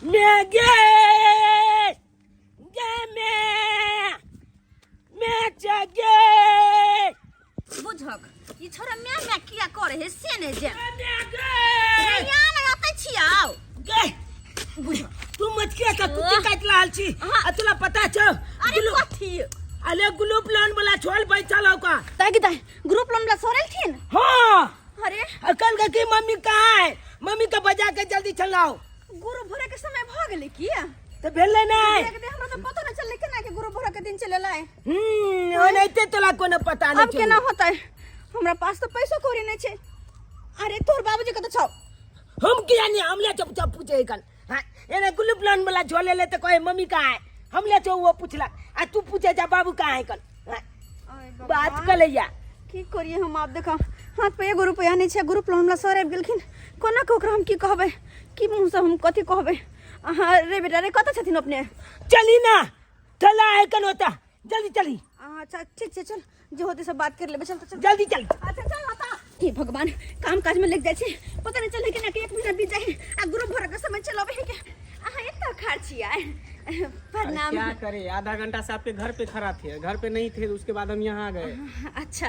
मैं गे गे मैं मैं गे बुझक ई छोरा म्या म्या किया करे है से ने जे मैं गे रे ना आते छी आओ गे बुझ तू मत किया का कुत्ती काट लाल छी हाँ। आ तुला पता छौ अरे कथी अरे ग्रुप लोन वाला छोल पैसा लाओ का ताकि दाई ग्रुप लोन वाला सोरल थिन हाँ अरे आ कल का की मम्मी कहाँ है मम्मी के बजा के जल्दी चलाओ गुरु भरे के समय भ गेलै की तो भेलै नहीं देख दे हमरा तो पतो न चललै केना के गुरु भरे के दिन चलेला है ओनाहिते तोला कोनो पता नहीं अब केना होतै हमरा पास तो पैसो कौड़ी नहीं छै अरे तोर बाबूजी कत छौ हम किया नहीं हमले चुप चुप पूछे कल हाँ एने गुल्लू प्लान वाला झोले ले तो कहे मम्मी कहाँ है हमले चो वो पूछला आ तू पूछे जा बाबू कहाँ है कल हाँ, बात कर लिया की करिए हम आब देखा हाथ पे एगो रुपया नहीं छै ग्रुप लोन हमरा सर आबि गेलखिन कोना के ओकरा हम की कहबै की मुँह से हम कथी कहबै अहाँ रे बेटा रे कतऽ छथिन अपने चली ना चला है कल होता जल्दी चली अच्छा ठीक छै चल जे होतै सब बात कर लेबै चल तऽ चल जल्दी चल अच्छा चल माता हे भगवान काम काज में लग जाइ छै पता नहीं चले केना के एक महीना बीत जाइ आ ग्रुप भरऽ के समय चल अबै है के अहाँ एतऽ खाड़ छियै अरे प्रणाम क्या करे आधा घंटा से आपके घर पे खड़ा थे घर पे नहीं थे उसके बाद हम यहाँ आ गए अच्छा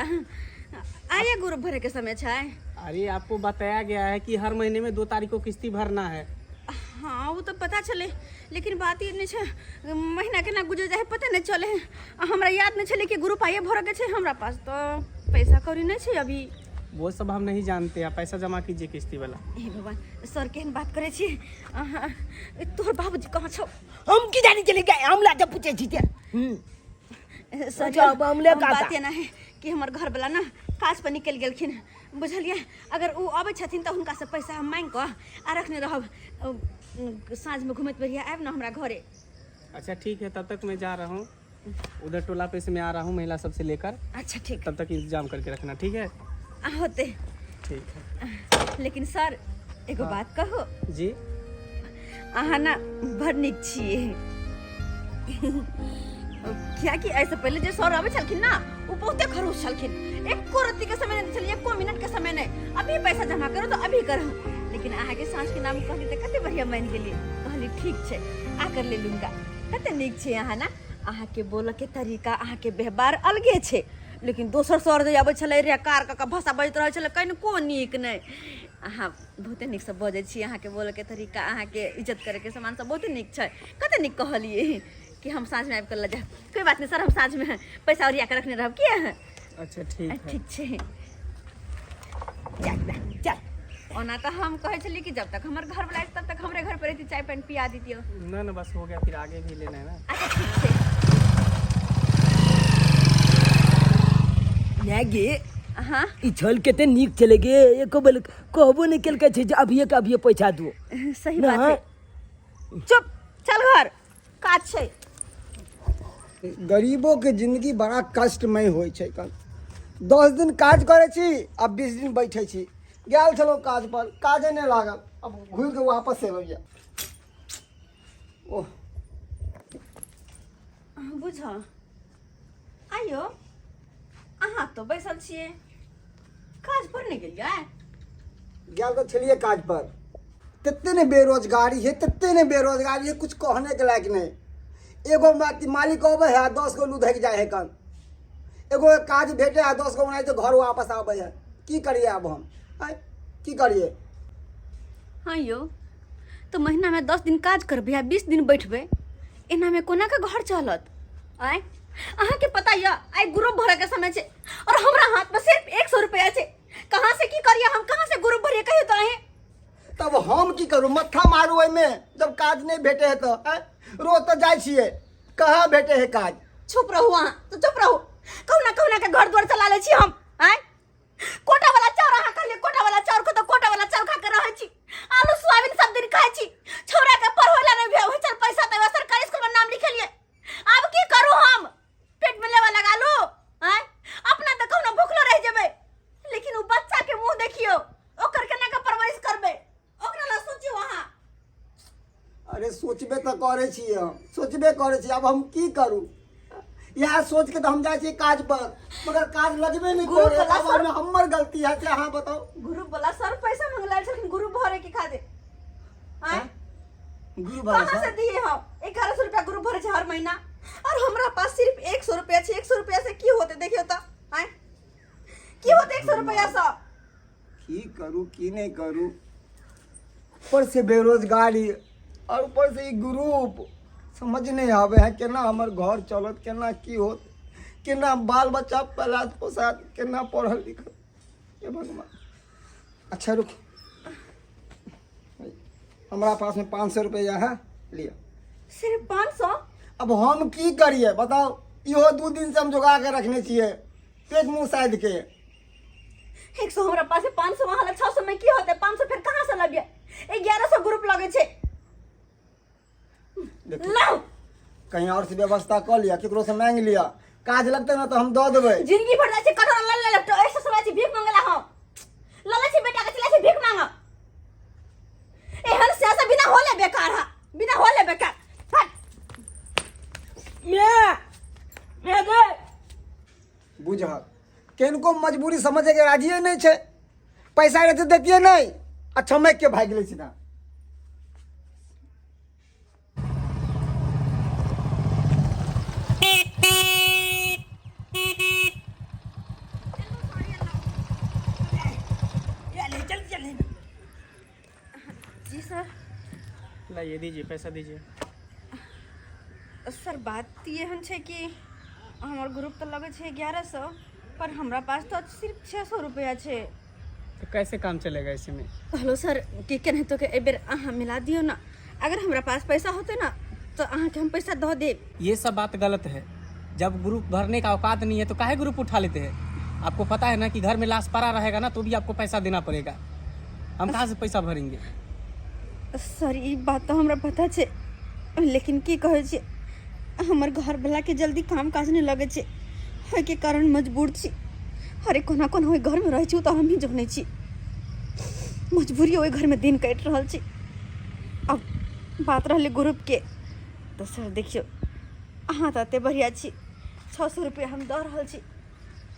आइए ग्रुप भरे के समय छै अरे आपको बताया गया है कि हर महीने में 2 तारीख को किस्ती भरना है। हाँ, वो तो पता चले, लेकिन बात ई नहीं छै, महीना केना गुजर जाए पता नहीं चले। आ हमरा याद नहीं छले कि ग्रुप आइए भरऽ के छै। हमरा पास तो पैसा कौड़ी नहीं छै अभी। वो सब हम नहीं जानते, आप पैसा जमा कीजिए किस्ती वाला। हे भगवान, सर केहन बात करै छी अहाँ। तोहर बाबूजी कहाँ छौ? हम की जानी चली गए, हम लाजा पूछे छी ते। सर अच्छा, अब हमले हम का बात था? एना है कि हमर घर वाला ना काज पर निकलि गेलखिन, बुझलियै? अगर ओ अबै छथिन तऽ हुनकासँ पैसा हम मांगि कऽ आ रखने रहब। साँझमे घुमैत बढ़िया आयब ने हमरा घरे। अच्छा ठीक है, तब तक मैं जा रहा हूँ उधर टोला पे से, मैं आ रहा हूँ महिला सबसे लेकर। अच्छा ठीक। तब तक इंतजाम करके रखना, ठीक है? आ होते। ठीक है। लेकिन सर, एगो बात कहू? जी। अहाँ ना बड़ नीक छियै, कियाकि एहिसँ पहिले जे सर अबै छलखिन ना, ओ बहुते खड़ूस छलखिन। एको रत्ती के समय नहि छलै, एको मिनट के समय नहि। अभी पैसा जमा करू तऽ अभी करू। लेकिन अहाँके साँझ के नाम कहली तऽ कते बढ़िया मानि गेलियै, कहली ठीक छै, आकर ले लूंगा। कते नीक छै अहाँ ना। अहाँके बोलऽ के तरीका, अहाँके व्यवहार अलगे छै। लेकिन दोसर सर जे अबै छलै रे, कार कऽ कऽ भाषा बजैत रहै छलै, कनिको नीक नहि। अहाँ बहुते नीकसँ बजै छी। अहाँके बोलऽके तरीका, अहाँके इज्जत करैके सामान सब बहुते नीक छै। कते नीक कहलियै कि हम साँझमे आबि कऽ लऽ जायब। कोई बात नहीं सर, हम साँझमे पैसा ओरिया कऽ रखने रहब की अहाँ। अच्छा ठीक है। ठीक छै। चल चल। ओना तऽ हम कहै छलियै कि जब तक हमर घर वाला तब तक हमरे घर पर रहती, चाय पानि पिया दितियो। ना ना, बस हो गया, फिर आगे भी लेना है ना। अच्छा ठीक छै। मैगी। हाँ। ई छल कते नीक छलै गे, एको बेर कहबो नहि केलकै छै जे अभिये के अभिये पैसा दो। सही बात है। चुप, चल घर, काज छै। गरीबोके जिंदगी बड़ा कष्टमय होइ छै। कन 10 दिन काज करै छी आ 20 दिन बैठै छी। गेल छलहुँ काज पर, काजे नहि लागल, अब घुरि कऽ वापस एलहुँ यऽ। ओह। बुझ आइयो, अहाँ तो बैसल छियै, काज पर नहि गेलियै? गेल तऽ छलियै काज पर। तते ने बेरोजगारी है, तते ने बेरोजगारी है, कुछ कहने के लायक नहीं। एगो मालिक अबै है आ 10 गो लुधकि जाइ है। कन एगो काज भेटे आ 10 गो ओनाहिते घर वापस आबै है। की करिए आब हम? आँय, की करिए? हाँ यौ, तऽ महीनामे 10 दिन काज करबै आ 20 दिन बैठबै, एनामे कोना के घर चलत? आँय, अहाँके पता यऽ, आइ ग्रुप भरऽ के समय छै और हमरा हाथमे सिर्फ 100 रुपया छै। कहाँ से की करिए हम, कहाँ से ग्रुप भरिए, कहियो तऽ अहीं। तब हम की करू? मत्था मारू ओहिमे? जब काज नहि भेटे है तऽ आँय? रोज तऽ जाइ छियै, कहाँ भेटे है काज? चुप रहू अहाँ तऽ, चुप रहू। कहुना कहुना के घर द्वार चला लै छी हम। आँय, कोटा वाला चाउर, अहाँ कहलियै कोटा वाला चाउर को, तऽ कोटा वाला चाउर खा के रहै छी। आलू सोयाबीन सब दिन खाइ छी। छोरा के पढ़ै ला नहि भेल चल पैसा, तऽ सरकारी स्कूल में नाम लिखेलियै। आब की करू हम? पेट में लेवा लगा लू? आँय, अपना तऽ कहुना भूखलो रहि जेबै, लेकिन उ बच्चा के मुंह देखियौ, ओकर केना के परवरिश करबै, ओकरा ला सोचियौ अहाँ। अरे, सोचबे तऽ करै छियै हम, सोचबे करै छियै। आब हम की करू? इएह सोच के तऽ हम जाइ छियै काज पर, मगर काज लगबे नहि गुरु करे। वाला आब ओहिमे हमर गलती है से अहाँ बताउ। ग्रुप वाला सर पैसा मंगलायल छलखिन ग्रुप भरे के खातिर। आँय? गुरु कहाँ भरोसा से दिए हम 1100 रुपया ग्रुप भरे छै हर महीना और हमरा पास सिर्फ 100 रुपया छै। 100 रुपया से की होते देखियो त आय की होते 100 रुपया से? की करू की नहीं करू, ऊपर से बेरोजगारी और ऊपर से ई ग्रुप, समझ नहीं आवे है केना हमर घर चलत, केना की होत, केना बाल बच्चा पलात पोसात, केना पढ़ल लिखल। हे भगवान। अच्छा रुक, हमरा पास में 500 रुपया है, लिया। सिर्फ 500? अब हम की करिए बताओ? इहो 2 दिन से हम जोगा के रखने छियै पेट मुँह साइड के। 100 हमरा पास है, 500 वहाँ लग, 600 में की होते? 500 फिर कहाँ से लगे? 1100 ग्रुप लगे छे। देखियौ, लाओ। कहीं और से व्यवस्था कऽ लिअ, केकरो से मांगि लिअ, काज लगतै ने तऽ हम दऽ देबै। जिंदगी भर जाइ छै कटहर लल लल तो ऐसे समय छै भीख मंगला हम लले छै बेटा के चले छै भीख मांग। एहन से बिना होले बेकार हा, बिना होले बेकार। हट। मैं मैं गए। बुझल किनको मजबूरी समझे के राजिए नहीं छै, पैसा रहते देतिए नहीं आ छमक के भागि गेलै सीधा। चल चल। जी सर। लाइए, दीजिए, पैसा दीजिए। सर बात एहन छै कि हमर ग्रुप तऽ लगै छै 1100, पर हमरा पास तऽ सिर्फ 600 रुपया छै। तो कैसे काम चलेगा इसी में? हेलो सर, की केनाहितो के एहि बेर अहाँ मिला दियौ ने, अगर हमरा पास पैसा होतै ने तऽ अहाँके हम पैसा दऽ देब। ये सब बात गलत है। जब ग्रुप भरने का औकात नहीं है तो काहे ग्रुप उठा लेते हैं? आपको पता है ना कि घर में लाश पड़ा रहेगा ना तो भी आपको पैसा देना पड़ेगा। हम कहाँ से पैसा भरेंगे? सर ई बात तऽ हमरा पता छै, लेकिन की कहै छी, हमर घरवला के जल्दी काम काज नहि लगै छै, ओहिके कारण मजबूर छी। अरे कोना कोना ओहि घरमे रहै छी ओ तऽ हमही जानै छी। मजबूरी ओहि घरमे दिन काटि रहल छी। अब बात रहलै ग्रुपके तऽ सर देखियौ, अहाँ तऽ एते बढ़िआँ छी, 600 रुपया हम दऽ रहल छी,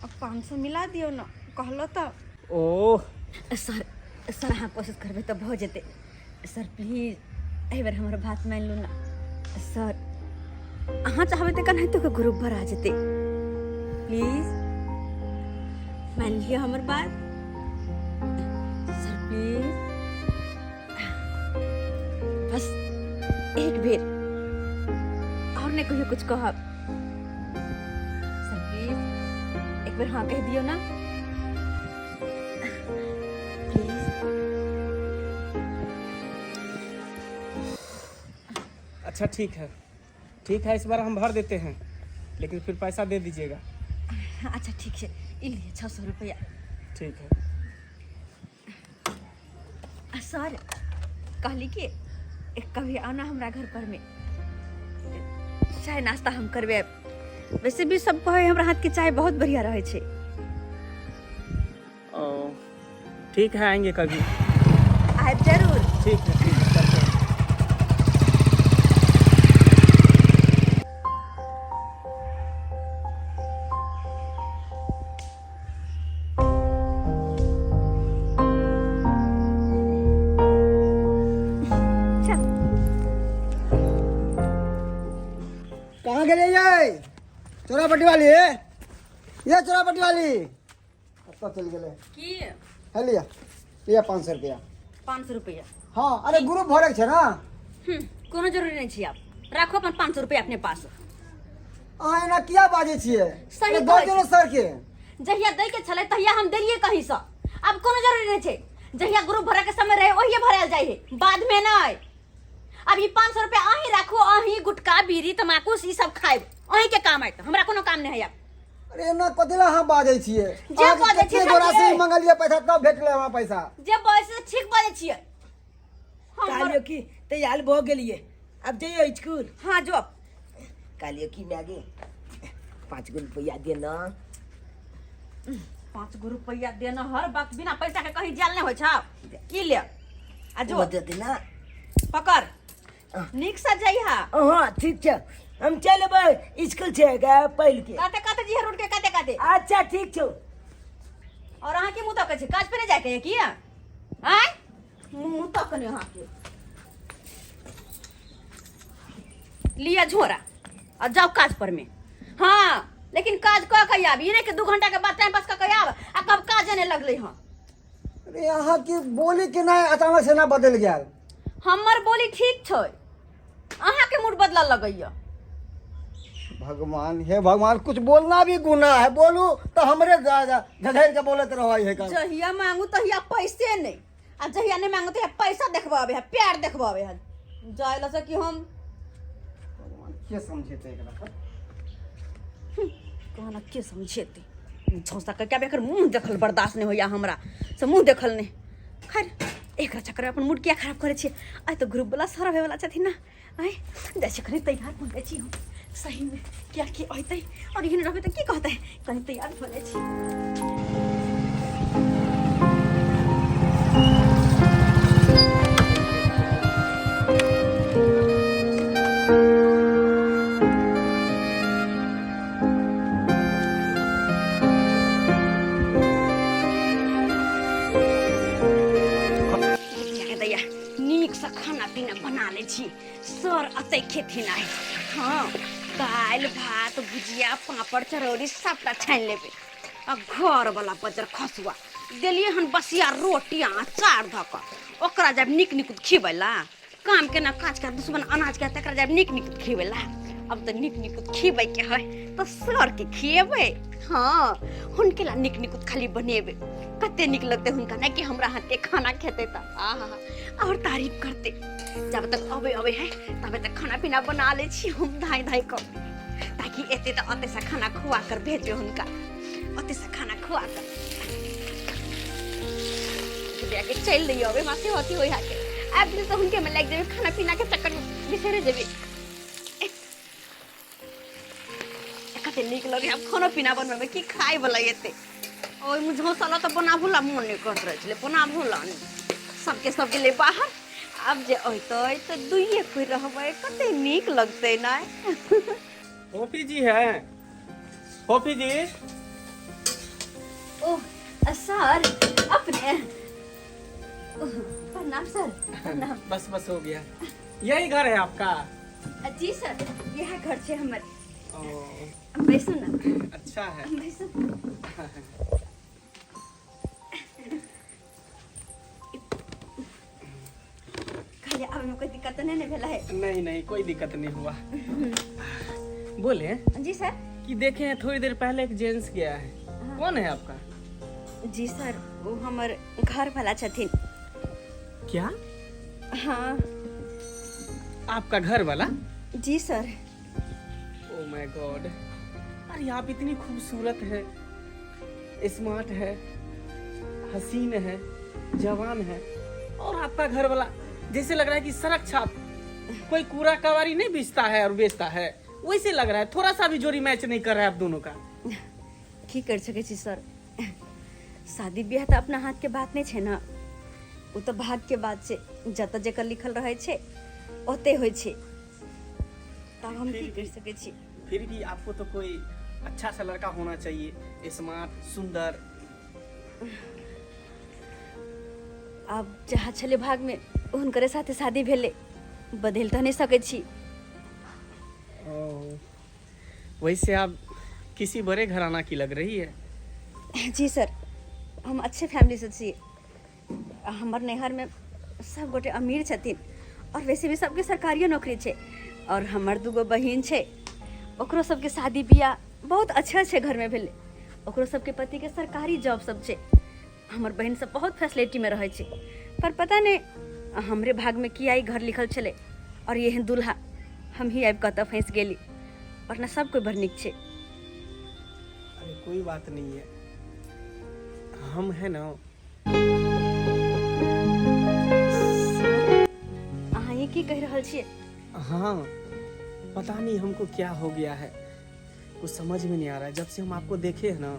अब 500 मिला दियौ ने, कहलहुँ तऽ। ओह सर, सर अहाँ कोशिश करबै तऽ भऽ जेतै। सर प्लीज एहि बेर हमर बात मानि लू ने सर। अहाँ चाहबै तऽ केनाहितो के ग्रुप भरा जेतै। प्लीज मानि लिअ हमर बात सर, प्लीज बस एक बेर, और नहि कहियो कुछ कहब। सर प्लीज एक बेर हाँ कहि दियौ ना, प्लीज। अच्छा ठीक है, ठीक है, इस बार हम भर देते हैं, लेकिन फिर पैसा दे दीजिएगा। अच्छा ठीक है, ई लिअ 600 रुपया। ठीक है। आ सर कहली कि एक कभी आना हमरा घर पर में, चाय नाश्ता हम करबे। वैसे भी सब कहे हमरा हाथ के चाय बहुत बढ़िया रहे छै। ओ, ठीक है, आएंगे कभी। आयब जरूर। ठीक है, ठीक है, चलते हैं। चल। कहाँ गेलियै ये चोरापट्टी वाली? ये चोरापट्टी वाली कतऽ चलि गेलै? की? है लिया, लिया 500 रुपया। 500 रुपया? हाँ, अरे ग्रुप भरे के छै ना। कोनो जरूरी नहीं छै, आप राखो अपन 500 रुपया अपने पास। अहाँ एना किया बाजै छियै? सही अरे दऽ कहै दियौ ने सर के। जहिया दै के छलै तहिया हम देलियै कहीं से, आब कोनो जरूरी नहीं छै। जहिया ग्रुप भरे के समय रहे ओहिये भरायल जाइ है, बाद में नहीं। अब ई 500 रुपया अहीं राखू, अहीं गुटखा बीड़ी तमाकू ई सब खाइब, अहीं के काम आयत, हमरा कोनो काम नहीं है आब। अरे एना कथी लए अहाँ बाजै छियै? जे अहाँके बाजै छियै कते गोरा से समझियै। मंगलियै पैसा तब भेटलै हमरा पैसा। जे बजै छै ठीक बजै छियै। कहलियो कि तैयार भऽ गेलियै, आब जइयो स्कूल? हाँ जो। कहलियो कि मैगे 5 गो रुपया दे ना। 5 गो रुपया देना हर वक्त बिना पैसा के कहीं जाल नहीं होइ छौ। की ले आ जो। दे देना। पकड़, नीक से जइहा। हाँ ठीक छै, हम चल एबै स्कूल छै पहल के। काते काते जी रोड के काते काते। अच्छा ठीक छौ। और अहाँ के मुँह तकै छी? काज पे नहीं जाके है की आय मुँह तकने अहाँ के? लिअ झोरा आ जाउ काज पर में। हाँ, लेकिन काज कऽ के आबी, ई नहि कि 2 घंटा के बाद टाइम पास कऽ के आब आ कब काज नहि लगलै हँ। अरे अहाँ की बोली केना अचानक से ना बदलि गेल? हमर बोली ठीक छै, अहाँके मूड बदलऽ लगैया। भगवान, हे भगवान, कुछ बोलना भी गुनाह है। बोलू तो हमरे झझरि के बोलत रहै है। जहिया मांगू तहिया पैसे नहीं, आ जहिया नहीं मांगू तहिया पैसा देखबो आबे है, प्यार देखबो आबे है। जाय लसे कि हम भगवान के समझेते एकरा? कहना के समझेते? झौसा के क्या एकर मुंह देखल बर्दाश्त नहीं होइया हमरा से, मुंह देखल नहीं। खैर, एकरा चक्कर अपन मूड किया खराब करै छियै? आइ तऽ ग्रुप वाला सर आबै वाला छथिन ना, आइ जाइ छियै कनि तैयार भऽ जाइ छी हम सही में, किया कि अयतै और एहन रहबै तऽ की कहतै? कनि तैयार भऽ जाइ छी। दैया नीकसँ खाना पीना बना लै छी, सर अतै खेथिन आइ। हाँ, दालि भात भुजिया पापड़ चरौरी सबटा छानि लेबै। आ घरवला बजर खसुआ देलियै हन बसिया रोटी आ अचार धऽ कऽ, ओकरा जायब नीक नीक खिबै ला। काम केना काज के दुश्मन अनाज के, तकरा जायब नीक नीक खिबै ला। अब तऽ नीक नीक खिबै के है तऽ सर के खिएबै। हाँ, हुनके ला नीक नीक खाली बनेबै, कते नीक लगतै हुनका नहि कि हमरा हाथ के खाना खेतै तऽ आहा और तारीफ करते। जब तक अबे अबे है तबे तक खाना पीना बना लै छी हम धाई धाई कऽ, ताकि एते तऽ ओते से खाना खुआ कर भेजबै हुनका, ओते से खाना खुआ कर के चलि दैयौ। अबे मासे होती होइ हाके आबि गेल तऽ हुनके में लागि जेबै, खाना पीना के चक्कर में बिसरि जेबै। कते नीक लगे आब खानो पीना बनबै की खाय वाला एते ओहि मुझो साला तऽ बनाबू ला मोन नहि करैत रहै छलै, बनाबू ला नहि। सबके सब गेलै बाहर, आब जे अयतै तऽ दुइए कोइ रहबै, कते नीक लगतै ने। फोफी जी है? फोफी जी? ओह सर, अपने ओह, प्रणाम सर, प्रणाम। बस बस, हो गया। यही घर है आपका? जी सर, यह घर छै हमर। ओ। बैसू ना। अच्छा है। बैसू। खाली आबे में कोई दिक्कत नहीं ने भेला है? नहीं नहीं, कोई दिक्कत नहीं हुआ। बोले जी सर। कि देखे हैं थोड़ी देर पहले एक जेंट्स गया है, कौन है आपका? जी सर, वो हमर घर वाला छथिन। क्या? हाँ। आपका घर वाला? जी सर। ओ my God, अरे आप इतनी खूबसूरत है, स्मार्ट है, हसीन है, जवान है और आपका घर वाला जैसे लग रहा है कि सड़क छाप कोई कूड़ा कबाड़ी नहीं बेचता है और बेचता है, वैसे लग रहा है। थोड़ा सा भी जोड़ी मैच नहीं कर रहा है आप दोनों का। की कर सकै छी सर, शादी ब्याह तऽ अपना हाथ के बात नहीं छै ना, ओ तऽ भाग्य के बात छै। जतऽ जेकर लिखल रहै छै ओते होइ छै, तब हम की कर सकै छी? फिर भी आपको तो कोई अच्छा सा लड़का होना चाहिए, स्मार्ट, सुंदर। आब जहाँ छलै भाग में हुनकरे साथे शादी भेलै, बदलि तऽ नहि सकै छी। ओ, वैसे आप किसी बड़े घराना की लग रही है। जी सर, हम अच्छे फैमिली से छी। हमर नैहरमे सब गोटे अमीर छथिन और वैसे भी सबके सरकारियो नौकरी छै, और हमर दूगो बहिन छै, ओकरो सबके शादी बियाह बहुत अच्छे अच्छे घरमे भेलै, ओकरो सबके पतिके सरकारी जॉब सब छै। हमर बहिन सब बहुत फैसिलिटीमे रहै छै, पर पता नहि हमरे भागमे किया ई घर लिखल छलै और एहन दूल्हा, हम ही आबि कऽ एतऽ फँसि गेली, वरना सब कोइ बड़ नीक छै। अरे कोई बात नहीं है, हम है ना। सर, अहाँ ई की कहि रहल छियै? हाँ, पता नहीं हमको क्या हो गया है, कुछ समझ में नहीं आ रहा है। जब से हम आपको देखे हैं ना,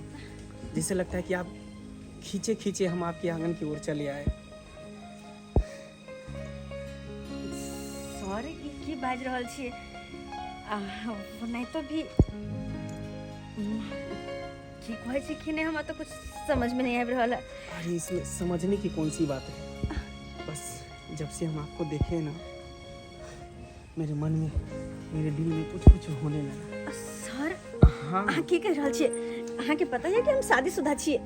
जैसे लगता है कि आप खींचे खींचे हम आपके आंगन की ओर चले आए। सर, ई की बाजि रहल छियै? नहीं तो भी की कहै छी कि नहि, हमरा तऽ कुछ समझ में नहीं आबि रहल है। अरे इसमें समझने की कौन सी बात है, बस जब से हम आपको देखे हैं ना, मेरे मन में मेरे दिल में कुछ कुछ होने लगा। सर, हाँ। अहाँ की कहि रहल छियै? अहाँके पता यऽ कि हम शादीशुदा छियै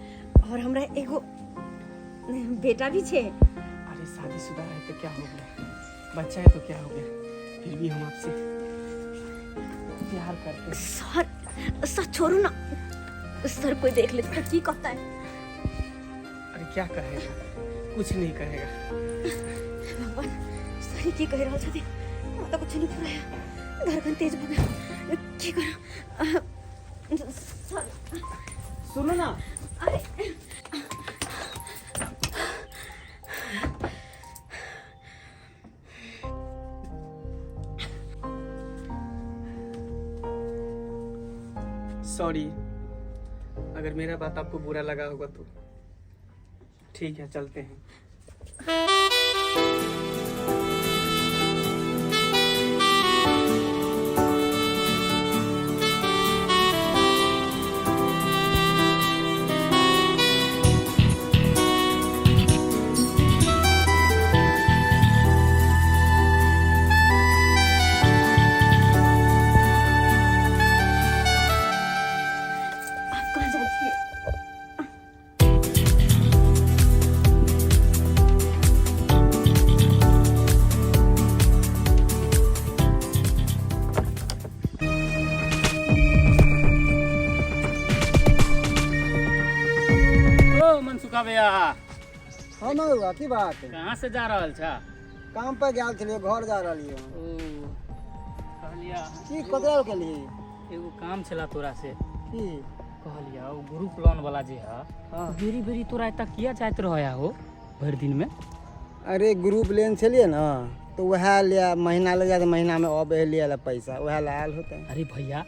और हमरा एगो बेटा भी छै। अरे शादीशुदा है तो क्या हो गया, बच्चा है तो क्या हो गया, फिर भी हम आपसे प्यार करते हैं। सर, सर छोड़ू ना सर, कोई देख ले तो की कहता है? अरे क्या कहेगा, कुछ नहीं कहेगा। भगवान, सर की कहि रहल छथिन? हमरा तऽ कुछ नहीं फुराया, धड़कन तेज भऽ गेल, की करू सर? सुनो ना। अरे सॉरी अगर मेरा बात आपको बुरा लगा होगा तो। ठीक है, चलते हैं। आप कहाँ जाइ छियै? ओ मनसुखा भैया। हाँ मंगरुआ, की बात? कहाँ से जा रहल छा? काम पर गेल छलियै, घर जा रहलियै। ओ कहलिया। की, ककरा गेलियै? एगो काम छला तोरा से। की? कहलिया, ओ ग्रुप लोन वाला जे है, बेरी बेरी तोरा एतऽ किया जाइत रहया हो भरि दिन में? अरे ग्रुप लेन छलियै ने, तऽ उएह ले महीना लग जाए, महीनामे अबै है लिए ला पैसा, उएह लए आयल होतै। अरे भैया,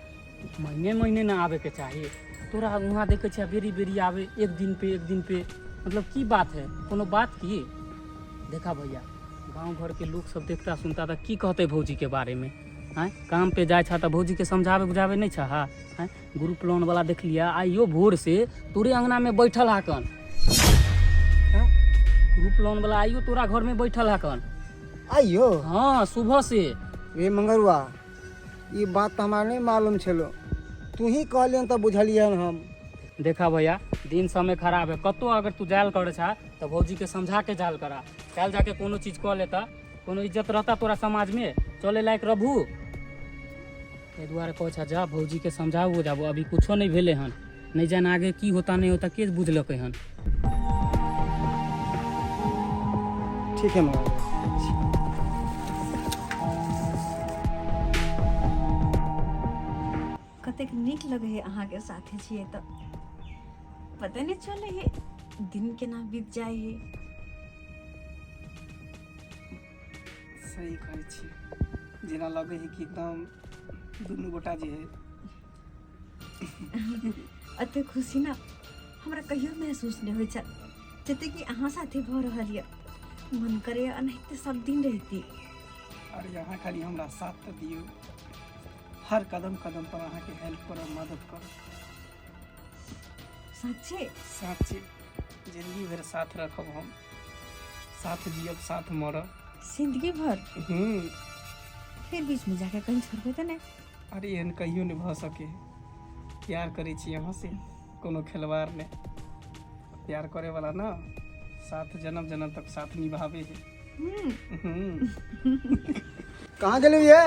महीने महीने ना आबे के चाही तोरा। वहाँ देखे छियै बेरी बेरी आबे, एक दिन पे एक दिन पे, मतलब की बात है? कोनो बात की? देखा भैया, गांव घर के लोग सब देखता सुनता तऽ की कहते भौजी के बारे में? आँय, काम पे जाइ छा तऽ भौजी के समझाबे बुझाबे नहीं छा? आँय, ग्रुप लोन वाला देख लिया, आइयो भोर से तोरे अंगना में बैठल हाकन। ग्रुप लोन वाला आइयो तोरा घर में बैठल हाकन। आइयो? हाँ, सुबह से। रे मंगरुआ, ई बात तऽ हमरा नहि मालूम छलो, तू ही कहलियन तऽ बुझलियन हम। देखा भैया, दिन समय खराब है। कतौ अगर तू जायल करे छा तऽ भौजी के समझा के जायल करा। काल्हि जाके कोनो चीज कऽ लेता, कोनो इज्जत रहता तोरा समाज में? चले लायक रहबू? ताहि दुआरे कहै छा, जा भौजी के समझाबू बुझाबू। अभी कुछो नहीं भेलै हन, नहीं जान आगे की होता नहीं होता, के बुझलकै हन। ठीक है मंगरुआ। कतेक नीक लगै है अहाँके साथे छियै तऽ पते नहि चलै है दिन केना बीत जाइ है। सही कहै छी, जेना लगै है कि एकदम दुनू गोटा जे है। एते खुशी ना हमरा कहियो महसूस नहि होइ छल जते कि अहाँ साथे भऽ रहल यऽ। मन करैए एनाहिते सब दिन रहिती। अरे अहाँ खाली हमरा साथ तऽ दियौ, हर कदम कदम पर अहाँके हेल्प करब, मदद करब। सच्चे? साँचे, जिंदगी भरि साथ रखब हम, साथ जियब, साथ मरब। जिंदगी भर? हम्म। फिर बीच में जाके कहीं छोड़बै तऽ नहि? अरे एहन कहियो नहि भऽ सके। प्यार करै छी अहाँ से, कोनो खेलवाड़ नहि। प्यार करे वाला ना साथ जन्म जन्म तक साथ निभावे है। हम्म। कहाँ गेलियै ये?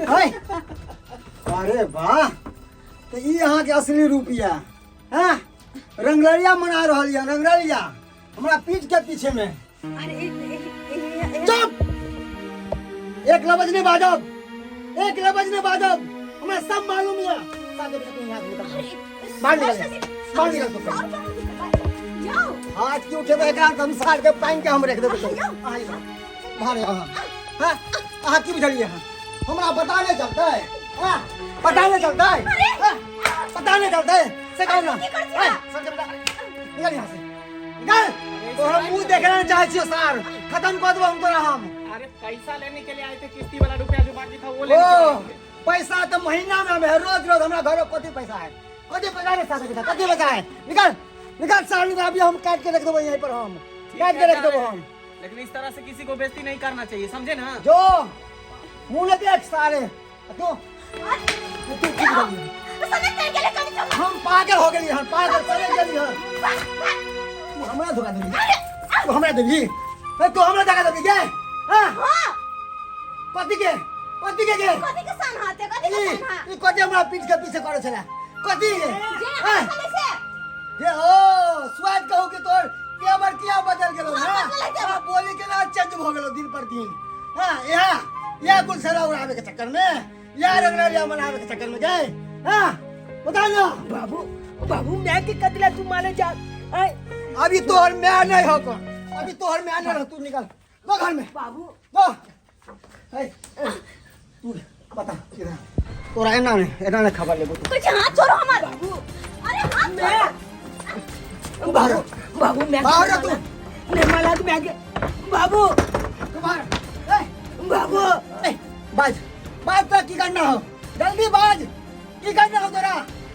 है? अरे वाह, तऽ ई अहाँके असली रूप यऽ? हैं, रंगरलिया मना रहल यऽ, रंगरलिया हमरा पीठ के पीछे में। अरे ए- ए- चुप! एक लफ्ज नहीं बाजब, एक लफ्ज नहीं बाजब, हमरा सब मालूम यऽ। साथे पीछे तू यहाँ से निकल, बाहर निकल, बाहर निकल तू। जाओ। हाथ की उठेबै एकरा तऽ हम सार के पानि के हम रख देबै। तो अहाँ इधर बाहर आउ अहाँ। हाँ, अहाँ की बुझलियै अहाँ? हमरा पता नहि चलतै? हाँ, पता नहि चलतै? हाँ, पता नहि चलतै से कहू ना। है, सर के बेटा, निकल यहाँ से, निकल। तोहर मुंह देखे नहि चाहै छियौ सार, खत्म कऽ देबौ हम तोरा हम। अरे पैसा लेने के लिए आए थे, किस्ती वाला रुपया जो बाकी था वो लेने ओ के लिए आए थे। पैसा तऽ महीना में हमे रोज रोज हमरा घर कथी पैसा है, कथी पैसा रे साथे बेटा, कथी पैसा है? निकल, निकाल साले, अभी हम काट के रख देबो यहीं पर, हम ठीक काट है, के रख जा देबो रहे हम। हैं। लेकिन इस तरह से किसी को बेइज्जती नहीं करना चाहिए, समझे ना? जो मुंह ले देख साले, तू तू की बोली? समझ नहीं गेलै कनी चल। हम पागल हो गेली, हम पागल चले गेली हन। तू हमरा धोखा देली, तू हमरा देली, ए, तू हमरा धोखा देली गे? हां, हां। कथी के, कथी के गे? कथी के सान हाथे, कथी के ई सान हा? ई कथी हमरा पीठ के पीछे करे छला, कथी के? जे हैं? अहाँ छलै से। ये ओ स्वाद कहू के तोर तेवर किया बदल गेलो? हाँ, हां। बदल गेलै। हाँ, बोली के ना चेंज भ गेलो दिन पर दिन। हां, यहाँ यहाँ गुलसरा उड़ावे के चक्कर में, यहाँ रंगरलिया मनावे के चक्कर में गए। हां, बता ना। बाबू, बाबू, मैं के कतला तू माने जा आय। अभी तोहर मैं नहीं हो को, अभी तोहर मैं नहीं हो, तू निकल गो घर में। बाबू। गो। ए, तू बता किधर तोरा एना नहीं, एना नहीं खबर लेबो तू। कुछ हाथ छोड़ो हमार। बाबू, अरे हाथ छोड़ो। बाबू, बाबू, मैं बाहर जा तू। नहीं माला मैं के बाबू। तू बाहर। ए, बाबू। ए, बाज बाज, तोरा की करना हो? जल्दी बाज, की करना हो तोरा?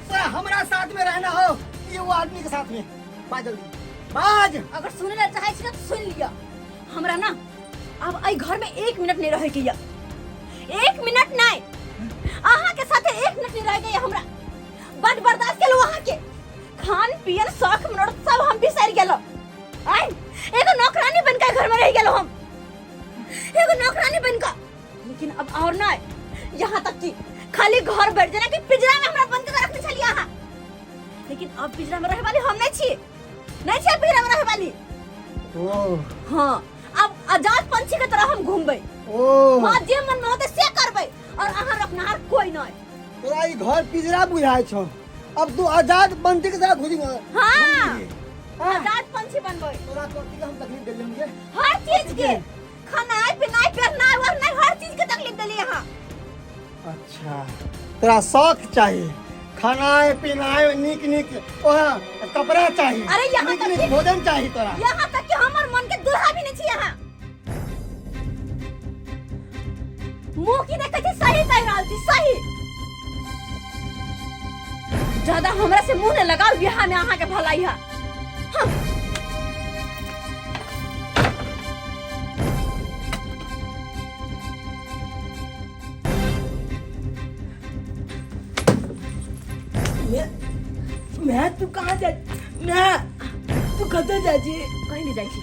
तोरा हमरा साथ में रहना हो कि वो आदमी के साथ में? बाज, जल्दी बाज। अगर सुने ला चाहे छी त सुन लिया। हमरा ना अब एहि घर में 1 मिनट नहीं रहे के या, 1 मिनट नहीं, अहाँ के साथे 1 मिनट नहीं रहे के या। हमरा बड बर्दाश्त केलहुँ, अहाँ के खान पियन शौक मनोरथ सब हम बिसरि गेलहुँ। आइ एगो नौकरानी बन के घर में रह गेलहुँ हम, एगो नौकरानी बन के। लेकिन अब और नहीं, यहाँ तक कि खाली घर बैठ जेना कि पिंजरा में हमरा बंद कर रखने छलियै अहाँ, लेकिन अब पिंजरा में रहे वाली हम नहीं छी, नहीं छी पिंजरा में रहे वाली। ओ। हाँ, अब आजाद पंछी के तरह हम घूमबै। ओ। हाँ, जे मन में होतै से करबै और अहाँ रखनहार कोई नहीं। तोरा ई घर पिंजरा बुझाय छौ, अब तू आजाद पंछी के तरह घुरी। हाँ, हाँ। आजाद पंछी बनबै। तोरा कथी के हम तकलीफ देलियै हमके? हर चीज के, खानाइ पिनाइ पहनाइ ओढ़नाइ हर चीज के तकलीफ देलियै अहाँ। अच्छा, तोरा शौक चाहिए, खानाय पिनाय नीक नीक ओहा कपड़ा चाहिए। अरे यहाँ नीक तक नीक कि- भोजन चाहिए तोरा। यहाँ तक कि हमर मन के दुल्हा भी नहीं छी अहाँ। मुँह की देखै छी, सही कहि रहल छी, सही। ज्यादा हमरा से मुँह ने लगाउ, बियाह में अहाँ के भलाई है। हाँ। मैं तू कहाँ जा, मैं तू कतऽ जाइ छी? कहीं नहीं जाइ छी,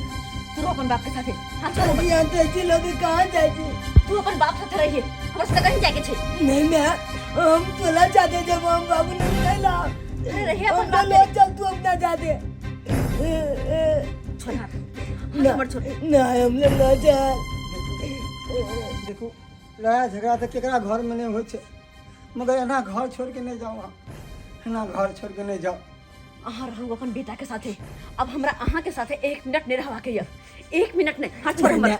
तू अपन बाप के साथे। हाँ, चलो। अभी यहाँ जाइ छी लोग, कहाँ जाइ छी? तू अपन बाप साथे रहिए, हमरा साथे कहीं जाके छै। नहीं, मैं हम तोला जाते जब हम बाबू नहीं कहला। अरे रहिए अपन हम बाप तो के। चल तू अपना जाते। छोड़ हाथ, हाथ हमर छोड़। ना, हम लोग ना जा। देखू, लड़ाइ झगड़ा तऽ केकरा घरमे नहि होइ छै, मगर एना घर छोड़ि के नहि जाउ अहाँ, एना घर छोड़ि के नहि जाउ। अहाँ रहू अपन बेटा के साथे, अब हमरा अहाँ के साथे 1 मिनट नहीं रहवा के यऽ, 1 मिनट नहीं। हाथ छोड़ हमर।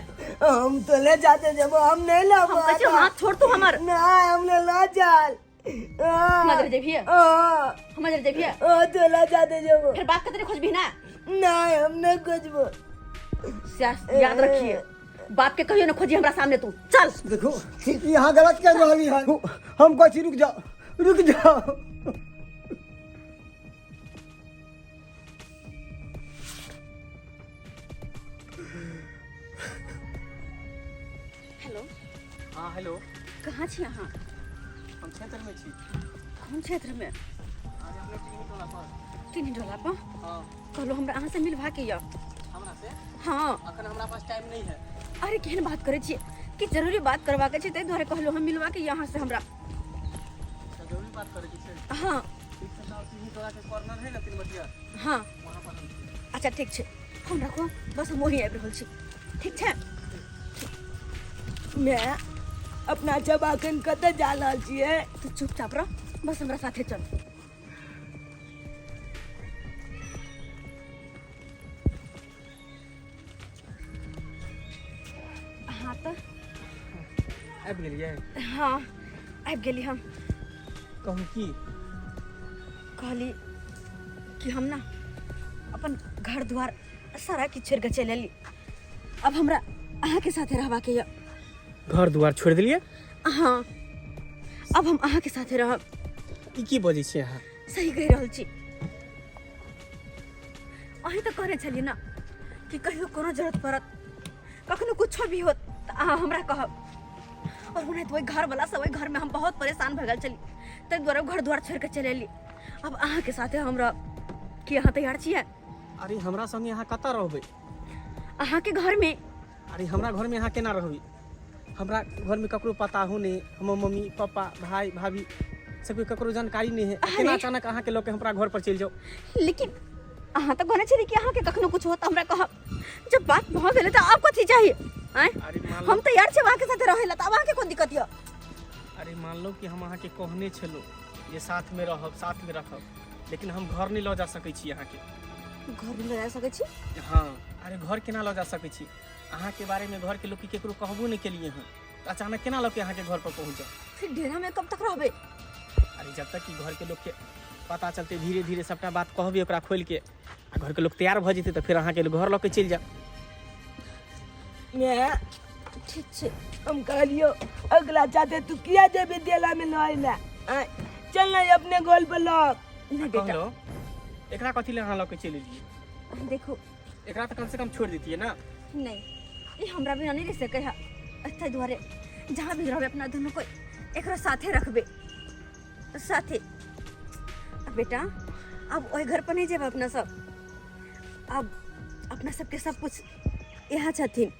हम तो ले जाते जब हम नहीं लाबो। हम कहै छी हाथ छोड़ तू हमर। ना, हम ले ला जाल। हमरा जरे जेबिहे? हाँ। हमरा जरे जेबिहे? हाँ, तो ला जाते जब। फिर बाप के तनी खोजबी ना? नहीं, हम नहीं खोजबो। याद रखिए, बाप के कहियो ना खोजी हमरा सामने तू। चल। देखो, यहाँ गलत कर रहली है, हम कहै छी रुक जाओ, रुक जाओ। हेलो। हाँ, हेलो। कहाँ छी अहाँ? हम क्षेत्र में छी। कोन क्षेत्र में? अरे अपने टीनी टोला पर। टीनी टोला पर? हाँ। कहलो हमरा अहाँ से मिलवा के यऽ। हमरा से? हाँ। अखन हमरा पास टाइम नहीं है। अरे केहन बात करै छी, कि जरूरी बात करवा के छै, ताहि दुआरे कहलो हम मिलवा के यहाँ से हमरा। अच्छा, जरूरी बात करे के छै? हाँ। ठीक छै, तऽ टीनी टोला के कॉर्नर है ना तीन बजिया? हाँ। वहाँ पर हम छी। अच्छा ठीक छै, फोन राखू, बस हम वहीं आबि रहल छी। ठीक छै। मैं अपना जब अखन कतऽ जा रहल छियै? तू चुपचाप रह, बस हमरा साथे चल। हाँ तऽ आबि गेलियै? हाँ, आबि गेली हम। कहू की? कहली कि हम ना अपन घर द्वार सारा किछु छोड़ि कऽ चलि एली, अब हमरा अहाँके साथे रहबाके यऽ। घर द्वार छोड़ि देलियै? हाँ, अब हम अहाँके साथे रहब। ई की बजै छियै अहाँ? सही कहि रहल छी। अहीं तऽ कहने छलियै ने कि कहियो कोनो जरूरत पड़त, कखनो कुछो भी होत तऽ अहाँ हमरा कहब। और ओनाहिते ओहि घरवला सब, ओहि घरमे हम बहुत परेशान भऽ गेल छली, ताहि दुआरे घर द्वार छोड़ि कऽ चलि एली। आब अहाँके साथे हम रहब, की अहाँ तैयार छियै? अरे हमरा संगे अहाँ कतऽ रहबै? अहाँके घरमे। अरे हमरा घरमे अहाँ केना रहबै? हमरा घरमे ककरो पता हो नहि, हमर मम्मी पापा भाई भाभी सबके ककरो जानकारी नहि है। अरे। केना अचानक अहाँके लऽ के हमरा घर पर चलि जाउ? लेकिन अहाँ तऽ कहने छली कि अहाँके कखनो कुछ होत हमरा कहब। जब बात भऽ गेलै तऽ आब कथी चाही? आँय, अरे मान हम तैयार छी अहाँके साथे रहै लए, तऽ आब अहाँके कोन दिक्कत यऽ? अरे मान लो कि हम अहाँके कहने छलहुँ जे साथमे रहब, साथमे रखब, लेकिन हम घर नहि लऽ जा सकै छी अहाँके। घर नहि लऽ जा सकै छी? हँ, अरे घर केना लऽ जा सकै छी? अहाँके बारेमे घरके लोकके केकरो कहबो नहि केलियै हँ, तऽ अचानक केना लऽ के अहाँके घर पर पहुँच जाउ? फिर डेरामे कब तक रहबै? अरे जब तक कि घरके लोकके पता चलतै, धीरे धीरे सबटा बात कहबै ओकरा खोलिके, आ घरके लोक तैयार भऽ जेतै तऽ फेर अहाँके घर लऽ के चलि जायब। मैं ठीक छै। हम कहलियो अगला चाहते तू किया जेबी देला में लय ला, आय, चल ना अपने गोल पर लग। नहि बेटा। कहलहुँ एकरा कथी लए अहाँ लऽ के चलि एलियै? देखू, एकरा तऽ कम से कम छोड़ि दैतियै ने। नहि, ई हमरा बिना नहि रहि सकै है, ताहि दुआरे जहाँ भी रहबै अपना दुनू कोइ एकरा साथे रखबै, साथे। आ बेटा, आब ओहि घर पर नहि जेबै अपना सब, आब अपना सबके सब कुछ यहाँ छथिन।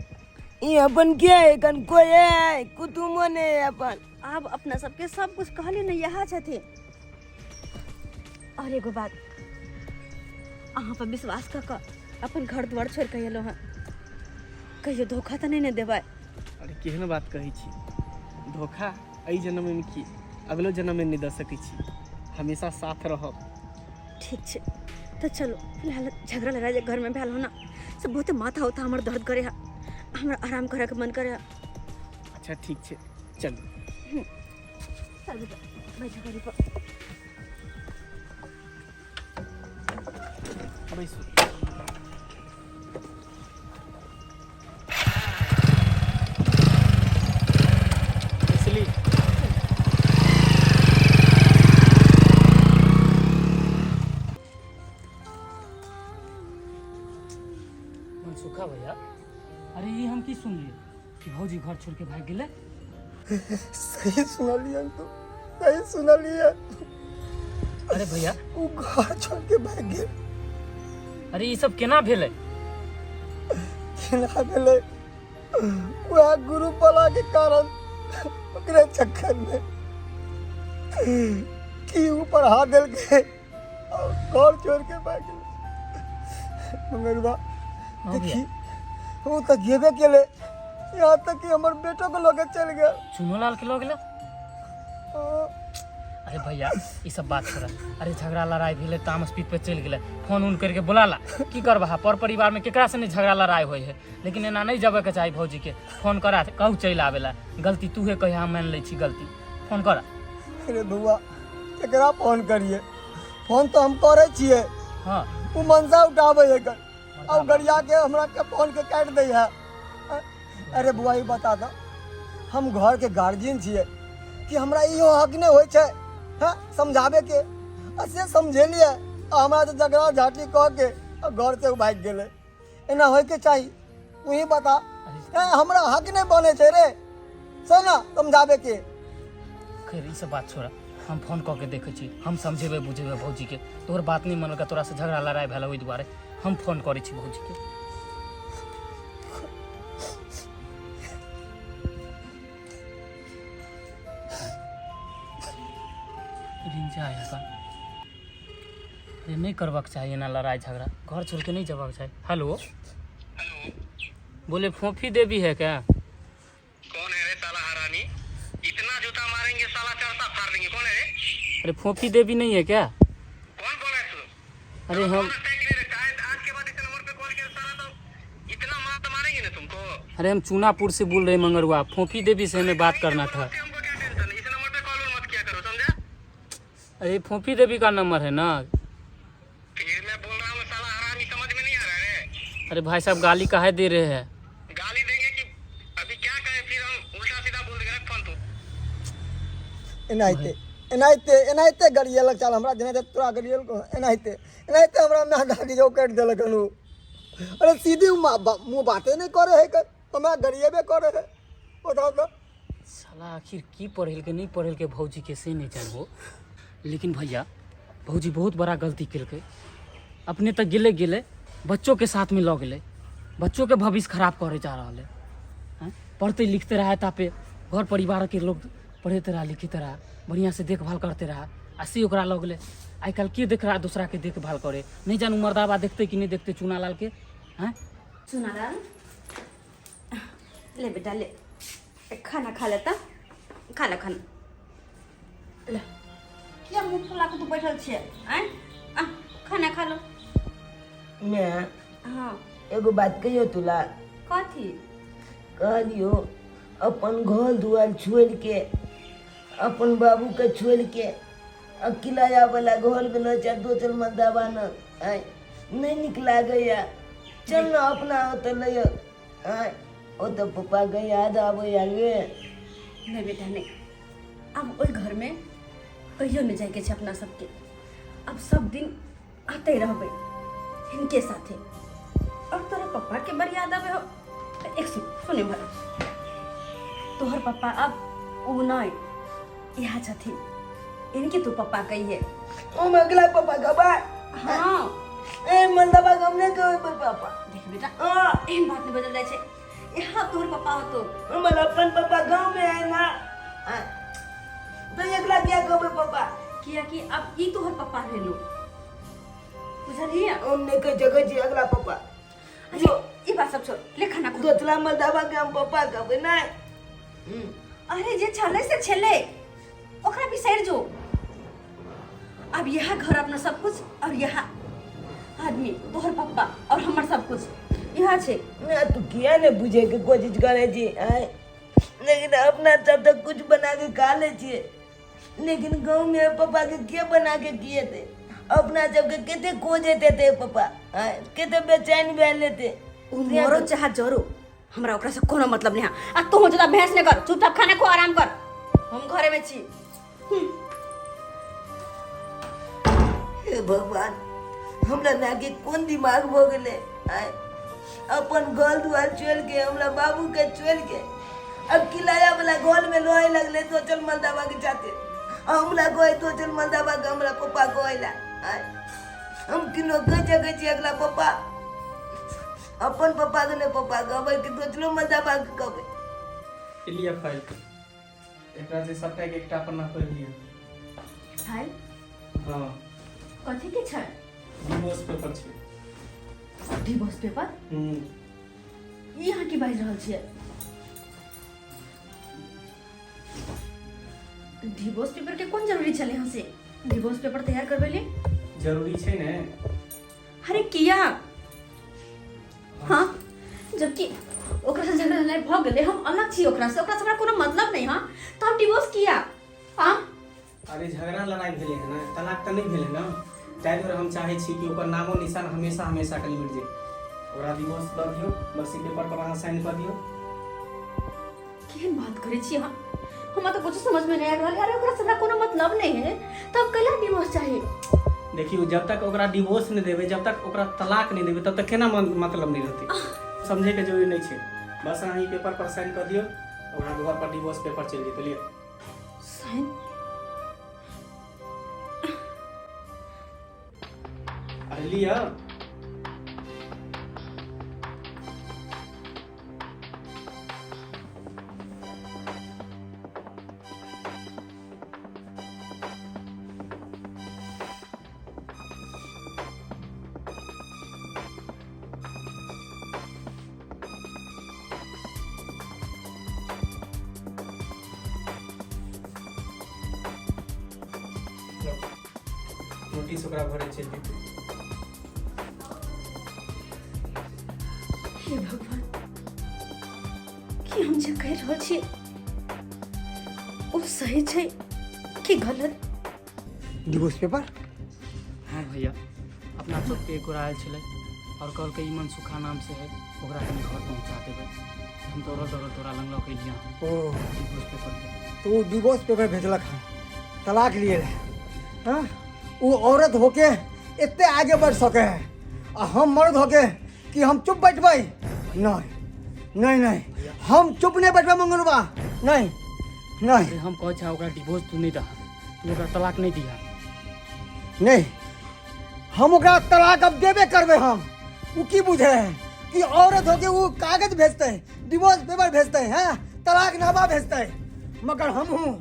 ई अपन के है कन कोई है कुटुमो नहीं है अपन। आब अपना सबके सब कुछ कहली ने, यहाँ छथिन। और एगो बात, अहाँ पर विश्वास कऽ कऽ अपन घर द्वार छोड़ि कऽ एलहुँ हँ, कहियो धोखा तऽ नहि ने देबै? अरे केहन बात कहै छी, धोखा एहि जन्ममे की अगलो जन्ममे नहि दऽ सकै छी, हमेशा साथ रहब। ठीक छै तऽ चलो, फिलहाल झगड़ा लड़ाइ जे घरमे भेल हो ना से बहुते माथा उथा हमर दर्द करे है, हमरा आराम करैके मन करे है। अच्छा ठीक छै, चलू। चल बेटा, बैठ गाड़ी पर। बैसू। बैसली? मनसुखा भैया, अरे ई हम की सुनलियै कि भौजी घर छोड़ के भागि गेलै? सही सुनलियै तू, सही सुनलियै। अरे भैया, ओ घर छोड़ के भागि गेल। अरे ई सब केना भेलै? केना भेलै? वएह ग्रुप वाला के कारण, ओकरे चक्कर में की ऊपर हाथ देलकै और घर छोड़ के भागि गेलै। मंगरुआ। हाँ। देखी, ओ तऽ गेबे केलै, यहाँ तक कि हमर बेटो के लऽ के चलि गेल। चुनूलाल के लऽ गेलै? हाँ। अरे भैया, ई सब बात छोड़ा। अरे झगड़ा लड़ाई भेलै, तामस पीत पे चलि गेलै, फोन उन करके बोला ला। की करबह, पर परिवार में केकरा से नहीं झगड़ा लड़ाई होइ है, लेकिन एना नहीं जबे के चाही। भौजी के फोन करा, कहू चलि आबे ला। गलती तूहे कही, हम मानि लै छी गलती। फोन करा। अरे बौआ, केकरा फोन करिए? फोन तऽ हम करै छियै। हाँ। ओ मनसा उठाबै है कर आ गरिया के हमरा के फोन के काटि दै है। अरे बौआ, ई बता दऽ, हम घर के गार्जियन छियै कि हमरा इहो हक नहि होइ छै हँ समझाबे के? आ से समझेलियै आ हमरा से झगड़ा झाटी कऽ के आ घर से भागि गेलै। एना होइके चाही? तू बता, ए, हमरा हक नहि बनै छै रे से ना समझाबे के? खैर, ई सब बात छोड़ा, हम फोन कऽ के देखै छी। हम समझेबै बुझेबै भौजी के। तोहर बात नहि मानलकै, तोरा से झगड़ा लड़ाई भेल, ओहि दुआरे हम फोन करै छी भौजी के। रिंग जाय है। अरे नहीं करबाक चाही एना लड़ाई झगड़ा, घर छोड़ के नहीं जबाक चाही। हेलो, बोले फोफी देवी है क्या? कौन है रे साला हरामी? इतना जूता मारेंगे साला, चरसा फाड़ देंगे। कौन है रे? अरे फोफी देवी नहीं है क्या? कौन बोला है तू? अरे हम कौन है कि रे? काहे आज के बाद इस नंबर पे कॉल किया साला, तो इतना मार तो मारेंगे ना तुमको। अरे हम चूनापुर से बोल रहे हैं, मंगरुआ। फोफी देवी से हमें बात करना था। हमको क्या टेंशन है? इस नंबर पे कॉल मत किया करो, समझा? अरे फोफी देवी का नंबर है ना? फिर मैं बोल रहा हूँ साला हरामी, समझ में नहीं आ रहा है रे? अरे भाई साहब, गाली काहे दे रहे हैं? गाली देंगे कि अभी क्या कहें फिर हम? उल्टा सीधा बोल देंगे, रख फोन तू। एनाहिते एनाहिते एनाहिते गरियेलक। चल, हमरा जेनाहिते तोरा गरियल, एनाहिते नहीं तो हमरा माय दादी जो काटि देलक हन उ। अरे सीधे उ मुँह बाते नहीं करे है कर हमरा गरिएबे करे है बताओ तो। साला आखिर की पढ़ेलकै नहि पढ़ेलकै भौजीके से नहि जानबो। लेकिन भैया भौजी बहुत बड़ा गलती केलकै, अपने तऽ गेलै गेलै बच्चोके साथमे लऽ गेलै, बच्चोके भविष्य खराब करे जा रहल है। आँय, पढ़ते लिखते रहा तापे घर परिवारके लोग पढ़ैत रहा लिखैत रहा बढ़िआँ से देखभाल करते रहा, आ से ओकरा लऽ गेलै। आइ काल्हि के देख रहा दोसराके देखभाल करे, नहि जानू मर्दाबा देखतै कि नहि देखतै चूनालालके। आँय चुनालाल ले बेटा ले, खाना खा लेता, खा ले खाना ले। किया मुँह फुला के तू बैठल छियै? आँय आ खाना खा लो। मैं हाँ एगो बात कहियो तुला। कथी? कहलियो अपन घर दुआर छोड़ के अपन बाबू के छोड़ के आ किराया वाला घर में न चाहे दोसर मर्दाबा न आय नहीं निक लागैया, चल न अपना ओतऽ लैया आय, ओतऽ पप्पा के याद आबैया गे। नहीं बेटा नहीं, आब ओहि घर में कहियो नहीं जाइके छै अपना सबके, अब सब दिन आते रहबै हिनके साथे। और तोरा पप्पा के बड़ याद आबै हो। एक सुन सुने भर, तोहर पप्पा अब उ नहीं यहाँ छथिन, इनके तू पप्पा कहिए। ओ अगला पप्पा का बा। हाँ ए मंदबा गमने के पापा। देख बेटा हाँ एहन बात नहीं बदल जाए छै, यहाँ तोहर पप्पा होतो। हमर अपन पापा गांव में है ना, तो एकला क्या कहबे पापा? किया कि अब ई तोहर पप्पा भेलो, बुझलिए? हम नहीं कह जगह छी अगला पापा। अच्छा ई बात सब छोड़, ले खाना खो। दोतला मर्दाबा के हम पापा कहबे ना। अरे जे छले से छले ओकरा बिसरि जो, अब यहाँ घर अपना सब कुछ और यहाँ आदमी तोहर पप्पा और हमर सब कुछ यहाँ छे। ना तू किया ने बुझे के कोशिश करे छी आय, लेकिन अपना सब तक कुछ बना के खा ले छिए, लेकिन गाँव में पप्पा के के बना के किए थे, अपना सब के कते खोजे थे पप्पा आय, कते बेचैन भए लेते। उ मरो चाहे जरो हमरा ओकरा से कोनो मतलब नहीं है। आ तू ज्यादा बहस नहीं कर, चुपचाप खाना खो आराम कर, हम घरे में छी। हे भगवान, हमरा माय के कोन दिमाग भ गेलै आय, अपन घर दुआर छोड़ के हमरा बाबू के छोड़ के अब किराया वाला घर में रहे लगले सोचल मर्दाबा के जाते, हमरा कहे सोचल मर्दाबा के हमरा पप्पा कहेला आय, हम किनो कह सकै छी अगला पप्पा अपन पप्पा के नहीं पप्पा कहबै कि दोसरो मर्दाबा के कहबै। लिअ फाइल, एकरा जे सबटा के एकटा पन्ना पढ़ि लिअ। फाइल? हाँ। कथी के छै? डिवोर्स पेपर छै। Divorce paper? ई अहाँ की बाजि रहल छियै? डिवोर्स पेपर के कोन जरूरी छलै हँ से डिवोर्स पेपर तैयार करबै ले? जरूरी छै ने। अरे किया? हाँ जबकि ओकरा से झगड़ा लड़ाई भऽ गेलै, हम अलग छी ओकरा से, ओकरा से हमरा कोनो मतलब नहीं। हाँ तो हम डिवोर्स किया? हाँ अरे झगड़ा लड़ाई भेलै हँ ना, तलाक तऽ नहि भेलै ना, ताहि दुआरे हम चाहै छी कि ओकर नामो निशान हमेशा हमेशा के लिए मिट जाए। ओकरा डिवोर्स दऽ दियौ, बस ई पेपर पर अहाँ साइन कऽ दियौ। केहन बात करै छी अहाँ, हमरा तऽ कुछ समझ में नहीं आबि रहल। अरे ओकरा से हमरा कोनो मतलब नहीं है, तब कैला डिवोर्स चाही? देखियौ जब तक ओकरा डिवोर्स नहि देबै, जब तक ओकरा तलाक नहि देबै, तब तक केना मतलब नहि रहतै। समझैके जरूरी नहि छै, बस अहाँ ई पेपर पर साइन कऽ दियौ, ओकरा घर पर डिवोर्स पेपर चलि जेतै। लिअ साइन। अरे लिअ। नोटिस ओकरा घरे चलि जेतै। हे भगवान, की हम जे कहि रहल छी ओ सही छै कि गलत? Divorce paper? हाँ भैया, अपना चौक पे एक गोरा आयल छलै और कहलकै ई मनसुखा नाम से है, ओकरा कनि घर पहुँचा देबै। हम दौड़ल दौड़ल तोरा लग लऽ के एलियै हँ। ओ डिवोर्स पेपर के। तो ओ डिवोर्स पेपर भेजलक हँ, तलाक लिए रहे। हाँ, वो औरत होके एते आगे बढ़ि सकै है आ हम मर्द होके कि हम चुप बैठबै? नहीं नहीं नहीं, हम चुप नहीं बैठबै मंगरुआ, नहीं नहीं। अरे हम कहै छा ओकरा डिवोर्स तू नहीं दहा, तू ओकरा तलाक नहीं दिहा। नहीं, हम ओकरा तलाक अब देबे करबै। हम उ की बुझे है कि औरत होके उ कागज भेजते हैं, डिवोर्स पेपर भेजते हैं, तलाकनामा भेजते हैं, मगर हम हूँ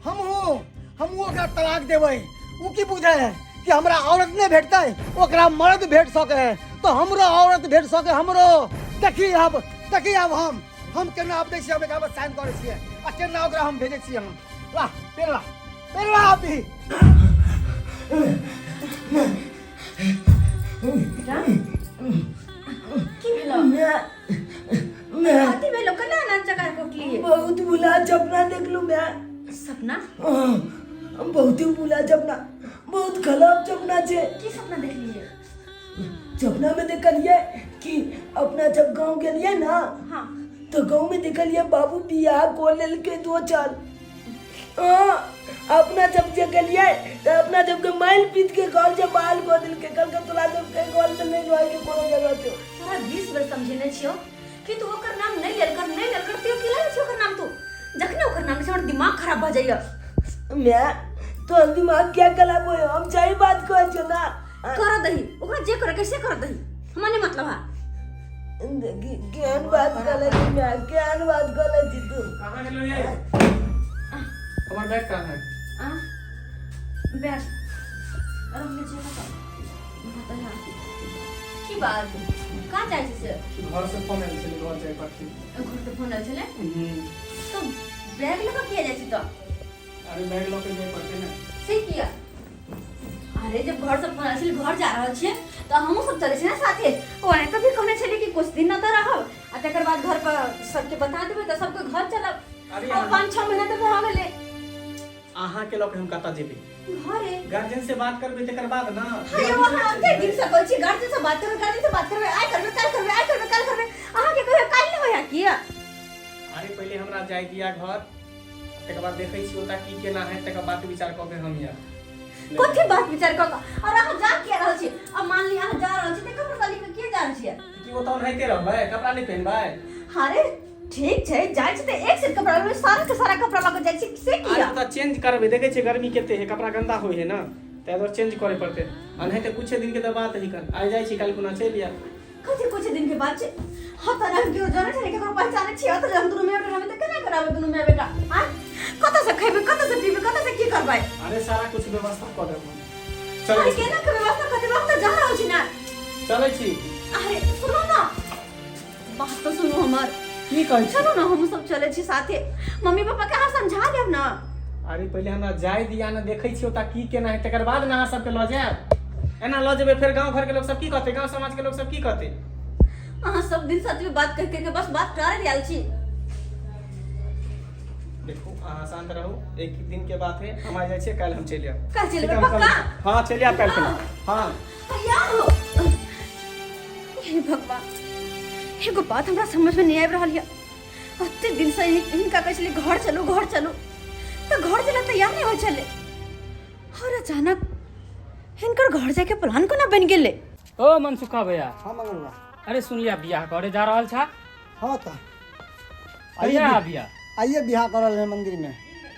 हम हूँ हम ओकरा तलाक देबै। उ की बुझे है कि हमरा औरत नहीं भेटतै, ओकरा मर्द भेट सके है, तो हमरो औरत भेट सके हमरो। देखी अब, देखी अब हम केना अब दै छियै, हम एकरा पर साइन करै छियै आ केना ओकरा हम भेजै छियै। हम ला पेला पेला अभी। की भेलो? मैं मैं कथी भेलो? केना एना जगह कुटलिए? बहुत बुला सपना देखलू मैं। सपना? हाँ, बहुत ही बुला सपना, बहुत खराब सपना छे। की सपना देखलिए? सपना में देखलिए कि अपना जब गांव गेलिए ना, हाँ, तो गांव में देखलिए बाबू बियाह को लेलके दो चार। हाँ, अपना जब जे गेलिए तो अपना जब के माइल पीट के घर से बाहर कऽ देलके, कहलकै तोरा जब के घर में नहीं रहे के कोनो जगह छौ। तोरा 20 बेर समझेने छियो कि तू ओकर नाम नहीं लेल कर, नहीं लेल कर, तू की लेल छी ओकर नाम? तू जखने ओकर नाम से हमर दिमाग खराब भऽ जाइया। मैं तोहर दिमाग क्या खराब होय? हम सही बात कहै छियौ ना। कर दही ओकरा, जे करे कैसे कर दही, हमरा नहीं मतलब है। केहन बात कहले छी मैं, केहन बात कहले छी तू? कहाँ गेलो ये? हमर बैग कहाँ है? आ बैग रखने छियै कतऽ बता, की बात, कहाँ जाइ छै से? घर से फोन आयल छलै, घर जाय पड़तै। घर से फोन आयल छलै तो बैग लऽ कऽ किया जाइ छै तो? अरे बैग लऽ के जाय पड़तै ने। से किया? अरे जब घर से फोन आयल छलै घर जा रहल छियै तऽ हमहूँ सब चलै छियै ने साथे। ओ एना भी कहने छलै कि कुछ दिन एतऽ रहब आ तकर बाद घर पर सबके बता देबै तऽ सबके घर चलब। अरे अब 5-6 महीना तऽ भऽ गेलै। अहाँ के लऽ के हम कतऽ जेबै? घरे। गार्जियन से बात करबै तकर बाद ना। हाँ यौ, अहाँ ओते दिन से कहै छी गार्जियन से बात करबै, गार्जियन से बात करबै, आइ करबै काल्हि करबै, आइ करबै काल्हि करबै, अहाँके कहियो काल्हि नहि होइया किया? अरे पहिले हमरा जाय दिया घर, तकर बाद देखै छी ओतऽ की केना है, तकर बात विचार कऽ के हम आयब। कथी बात विचार कऽ कऽ? और अहाँ जा किया रहल छी? अब मान ली अहाँ जा रहल छी तऽ कपड़ा लऽ कऽ किया जा रहल छियै? की ओतऽ ओनाहिते रहबै, कपड़ा नहि पहिनबै? अरे ठीक छै, जाइ छी तऽ एक सेट कपड़ा लेबै, सारा के सारा कपड़ा लऽ कऽ जाइ छी से अरे किया? ओतऽ चेंज करबै, देखै छियै गर्मी कते है, कपड़ा गंदा होइ है ना, ताहि दुआरे चेंज करे पड़तै। एनाहिते कुछे दिन के तऽ बात है, कन आइ जाइ छी काल्हि खुना चलि आयब। कथी कुछ दिन के बाद छै? हाँ तऽ हम केओ जानै छै, केकरो पहचानै छियै? तऽ हम दुनू माय बेटा रहबै तऽ केना कराबै दुनू माय बेटा? आँय, कतऽ से खेबै, कतऽ से पीबै, कतऽ से की करबै? अरे सारा कुछ व्यवस्था कऽ देब हम। अरे चलै छी। केना के व्यवस्था कऽ देबै? हम तऽ जा रहल छी ना। चलै छी। अरे सुनू ना, बात तऽ सुनू हमर। की कहै छी? चलू ना, हम सब चलै छी साथे, मम्मी पापा के अहाँ समझा देब ना। अरे पहिले हमरा जाय दिया ने, देखै छी ओतऽ की केना है, तकर बाद ने अहाँ सबके लऽ जायब। एना लऽ जेबै फेर गाँव घरके लोक सब की कहतै, गाँव समाजके लोक सब की कहतै? अहाँ सब दिन सच में बात कह के बस बात टारे आयल छी। देखू, अहाँ शांत रहू, एक दिन के बात है, हम आ जाइ छियै, काल्हि हम चलि आयब। काल्हि चलि ठीक है, एबै, हम पक्का? हाँ चलि आयब काल्हि खुना। हाँ। भैया हो, हे भगवान, एगो बात हमरा समझ में नहीं आबि रहल यऽ। कते दिन से हिनका कहै छलियै घर चलू घर चलू, तऽ घर चले तैयार नहीं होइ छलै, और अचानक हिनकर घर जाके प्लान कोना बनि गेलै? ओ मनसुखा भैया। हाँ मंगलवा। अरे सुनलिया बियाह करे जा रहल छा? हाँ तऽ। कहिया बियाह? आइए बियाह कर रहल है मंदिर में।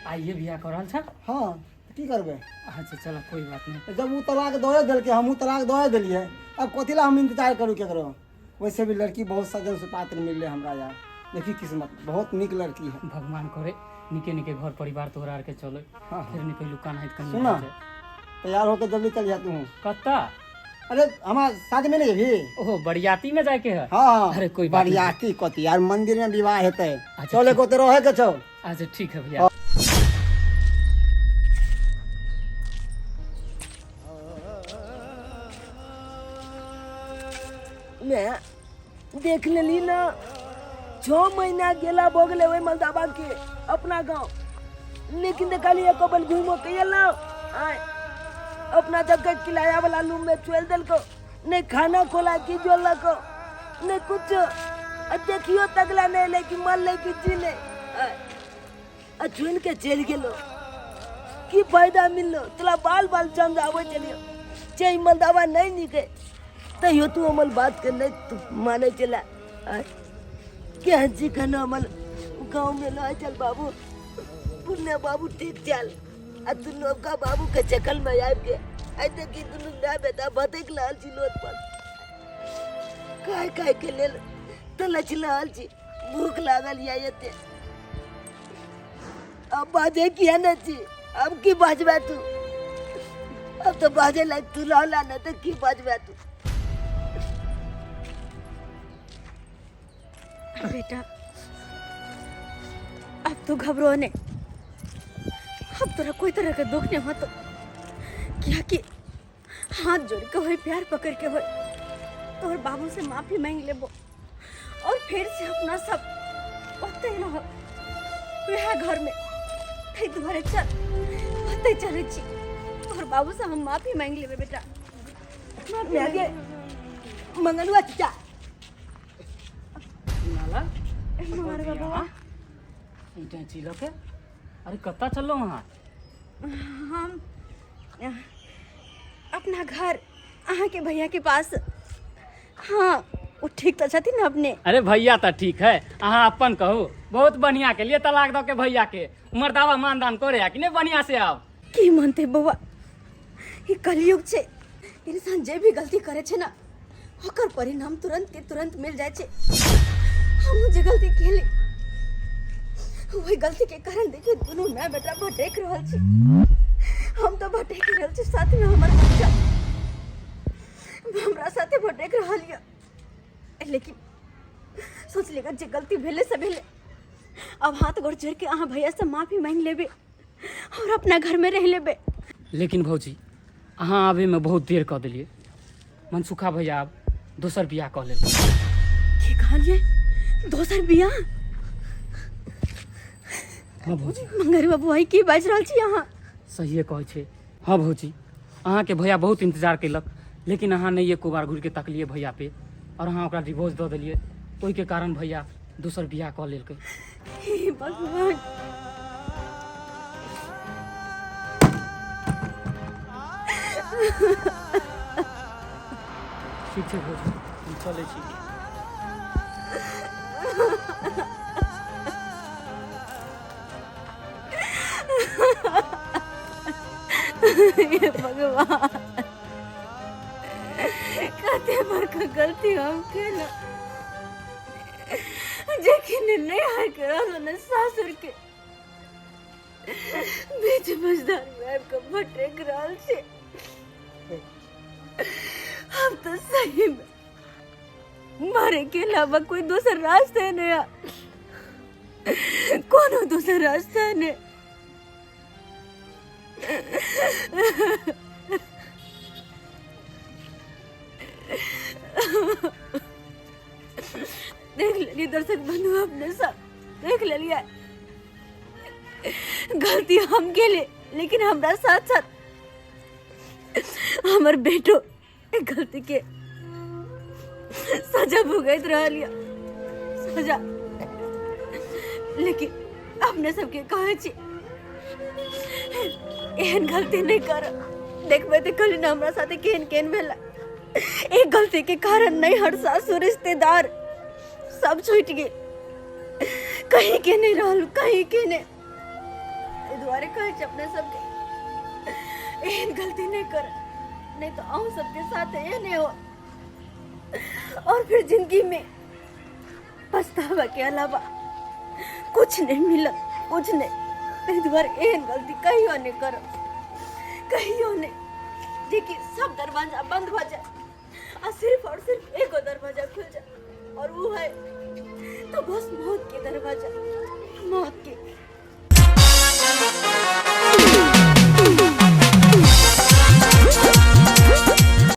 आइए बियाह कर रहल छा? हाँ, की करबै? अच्छा चलो कोई बात नहीं। जब वो तलाक दए देलकै, हमहूँ तलाक दए देलियै, अब कथी ला हम इंतजार करू केकरो? वैसे भी लड़की बहुत सजन सुपात्र मिललै हमरा यार, देखी किस्मत, बहुत नीक लड़की है। भगवान करे निके निके घर परिवार तोहरा आर के चले। हाँ। फिर नहीं पहिलुका नहीं कहीं। सुना, तैयार होके जल्दी चल जा तू। कत्ता? अरे हमार शादी में नहीं जेबही? ओहो बरियाती में जाके है? हाँ। अरे कोई बात नहीं। बरियाती कथी यार, मंदिर में विवाह हेतै। अच्छा, चले को तो रहे के छौ। अच्छा ठीक है भैया। मैं देख लेली ना, 6 महीना गेला भऽ गेलै ओहि मलदाबा के अपना गाँव, लेकिन देखलियै एको बेर घुमो के एलहुँ। आय अपना सबके किराया वाला रूम में चोलि देलकौ, नहि खाना खोला की जोड़लकौ, नहि कुछ, आ देखियो तकला नहि एलै कि मरलै कि जीलै। आय आ चुनि के चलि गेलो, की फायदा मिललो तोरा? बाल बाल समझाबै छलियौ, छै ई मलदावा नहि नीक है तैयो तू हमर बातके नहि तू मानै छला आँय केहन छी कहनो हमर गाँवमे लऽ चल बाबू पुण्य बाबू ठीक चल आ तू नवका बाबूके चकलमे आबि के आइ देखी दुनू माय बेटा भटकि रहल छी रोड पर खाय खायके लेल तलचि रहल छी भूख लागल यऽ एते अब बाजे किया नहि छी अब की बाजबे तू अब तो बाजे लायक तू रहला नहि तऽ की बाजबे तू बेटा अब तू घबरो नहीं अब तोरा कोई तरह के दुख नहीं होतो क्या कि हाथ जोड़ के होए प्यार पकड़ के होए तोहर बाबू से माफी मांग लेबो और फिर से अपना सब ओते रह वह घर में ताहि दुआरे चल ओते चलै छी तोहर बाबू से हम माफी मांग लेबै बेटा माफी आगे मंगलुआ चाचा नाला मार बाबा ईटा चिलऽ के अरे कतऽ चललहुँ अहाँ हम अपना घर अहाँके भैया के पास हाँ वो ठीक तऽ छथिन ने अपने अरे भैया तऽ ठीक है अहाँ अपन कहू बहुत बढ़िया के लिए तलाक दऽ के भैया के मर्दावा मानदान करे है कि नहीं बढ़िया से आब की मानते बौआ ई कलयुग छै इंसान जे भी गलती करे छै ना ओकर परिणाम तुरंत के तुरंत मिल जाइ छै हमहूँ जे गलती केली वही गलती के कारण देखिए दुनू माय बेटा भटक रहल छी हम तऽ भटक रहल छी साथ में हमर बच्चा हमरा साथे भटक रहल यऽ लेकिन सोच लेगा जे गलती भेलै से भेलै अब हाथ गोड़ जोड़ के अहाँ भैया से माफी मांगि लेबै और अपना घर में रह लेबै लेकिन भौजी अहाँ आबैमे बहुत देर कऽ देलियै मनसुखा भैया आब दोसर बियाह कऽ लेल की कहलियै दोसर बियाह हँ भौजी मंगर बाबू आई की बाजि रहल छी अहाँ सहिए कहै छै हँ भौजी अहाँके भैया बहुत इंतजार केलक लेकिन अहाँ नहि एको बार घुरिके तकलियै भैया पे आओर अहाँ ओकरा डिवोर्स दऽ देलियै ओहिके कारण भैया दोसर बियाह कऽ लेलकै हे भगवान ठीक छै भौजी हम चलै छी हे भगवान कते बड़का गलती हम केलहुँ जखन नैहर के रहलहुँ ने सासुर के बीच मझदार में आबि कऽ भटकि रहल छी हम तऽ सही में मरे के अलावा कोई दोसर रास्ता नहीं है कोनो दोसर रास्ता नहीं देख लेलिए दर्शक बंधु अपने सब देख लेलिए गलती हम केले लेकिन हमरा साथ साथ हमर बेटो गलती के सजा भुगत रहल यऽ सजा लेकिन अपने सबके कहै छी एहन गलती नहि कर देखबै तऽ कहली ने हमरा साथे केहन केहन भेला एक गलती के कारण नहीं हर सासु रिश्तेदार सब छूटि गेल कहीं के नहीं रहल कहीं के नहीं एहि दुआरे कहै छी अपने सबके एहन गलती नहीं कर नहीं तो अहूँ सबके साथ एहने हो और फिर जिंदगी में पछतावा के अलावा कुछ नहीं मिलत कुछ नहीं एहि दुआरे एहन गलती कहियो नहीं करो कहियो नहीं जे कि सब दरवाजा बंद भऽ जाए आ सिर्फ और सिर्फ एगो दरवाजा खुल जाए और वो है तो बस मौत के दरवाजा।